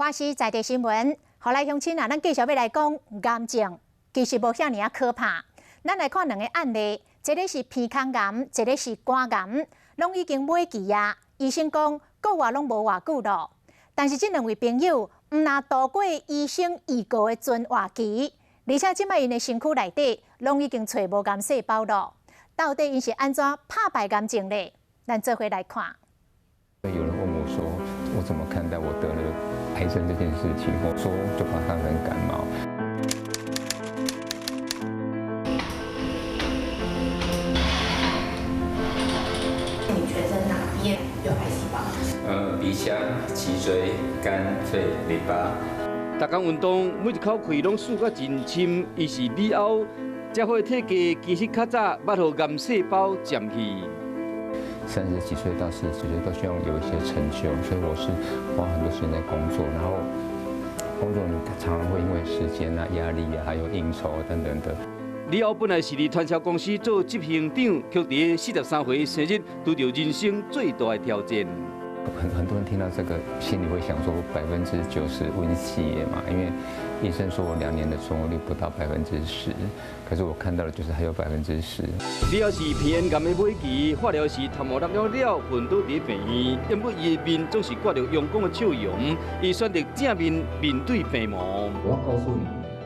華視在地新聞，予來鄉親啊，咱繼續欲來講癌症，其實無遐爾仔可怕。咱來看兩个案例，一个是鼻腔癌，一个是肝癌，攏已經尾期啊。醫生講，閣活攏無偌久囉。但是這兩位朋友，毋但渡過醫生預告的存活期，而且這擺𪜶的身軀內底攏已經揣無癌細胞囉。到底𪜶是按怎拍敗癌症的？咱做伙來看。有人問我說：我怎麼看待我得了癌症這件事情？我說就把它當成感冒。你全身哪邊有癌細胞？鼻腔、脊椎、肝、肺、淋巴。逐工運動，每一口氣攏輸甲真深。伊是李歐，這款體格其實較早捌予癌細胞佔去。30幾歲到40幾歲都希望有一些成就，所以我是花很多時間在工作，然後工作你常常會因為時間啊、壓力啊，還有應酬等等的。李歐本來是佇傳銷公司做執行長，卻佇43歲生日拄著人生最大的挑戰。很多人聽到這個，心裡會想說90%溫死嘛，因為醫生說我2年的存活率不到10%，可是我看到的就是還有10%。李歐是鼻咽癌的尾期，化療時頭毛落了了，昏倒佇病院，不過伊的面總是掛著陽光的笑容，伊選擇正面面對病魔。我要告訴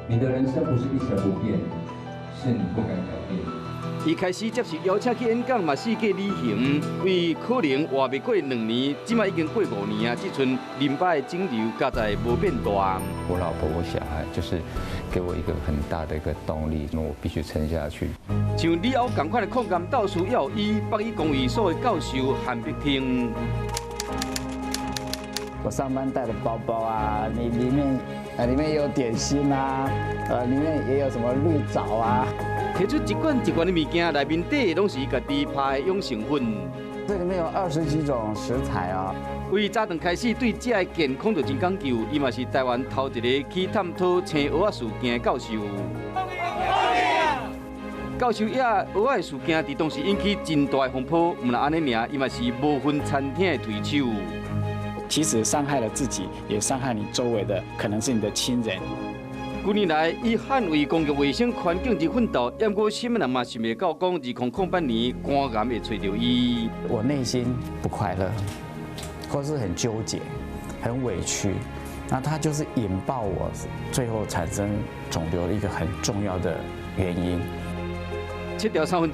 你，你的人生不是一成不變，是你不敢改變。伊開始接受邀請去演講，嘛四界旅行，為可能活袂過2年，這擺已經過5年啊！這陣淋巴的腫瘤加在無變大。我老婆、我小孩，就是給我一個很大的一個動力，我必須撐下去。像李歐仝款的抗癌鬥士，還有伊北醫公衛所的教授韓碧婷。我上班帶的包包啊，你裡面有點心啊，裡面也有什麼綠藻啊。提出一罐一罐的物件，內面底攏是家己拍的養生粉。這裡面有20幾種食材啊。為早頓開始對這个健康就真講究，伊嘛是台灣頭一个去探討生蚵仔事件的教授。教授也蚵仔的事件，佇當時引起真大的風波。毋但按呢爾，伊嘛是無分餐廳的推手。其實傷害了自己，也傷害你周圍的，可能是你的親人。近年來，以捍衛公共衛生環境而奮鬥，不過啥物人嘛想袂到，講2008年肝癌會揣著伊。我內心不快樂，或是很糾結、很委屈，那它就是引爆我最後產生腫瘤的一個很重要的原因。切掉2/3肝，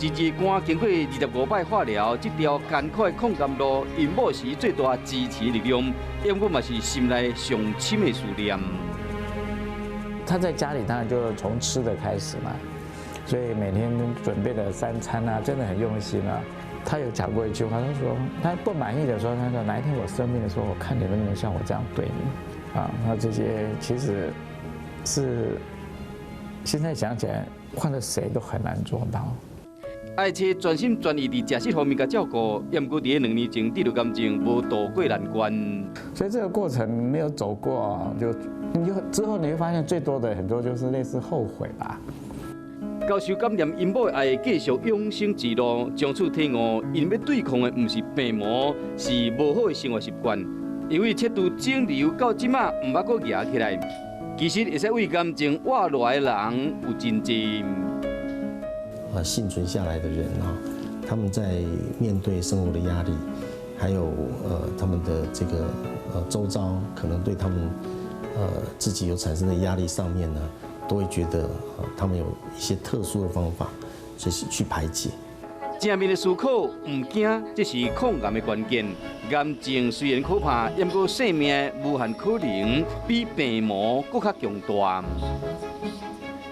經過25擺化療，這條艱苦的抗癌路，𪜶某是最大支持力量，不過嘛是心內上深的思念。他在家裡當然就從吃的開始嘛，所以每天準備的三餐啊，真的很用心啊。他有講過一句話，他說他不滿意的時候，他說哪一天我生病的時候，我看你能不能像我這樣對你啊？那這些其實是現在想起來，換了誰都很難做到。愛妻全心全意佇食食方面共照顧，毋過佇2年前得著癌症，無渡過難關。所以這個過程沒有走過，就你就之後你會發現最多的很多就是類似後悔吧。教授感念𪜶某的愛繼續養生之路，從此體悟，𪜶欲對抗的毋是病魔，是無好的生活習慣。因為切除腫瘤到這馬毋捌閣夯起來，其實會使為癌症活落來的人有真濟。倖存下來的人啊，他們在面對生活的壓力，還有他們的這個周遭可能對他們自己有產生的壓力上面呢，都會覺得他們有一些特殊的方法，就是去排解。正面的思考，毋驚，這是抗癌的關鍵。癌症雖然可怕，不過生命無限可能比病魔閣較強大。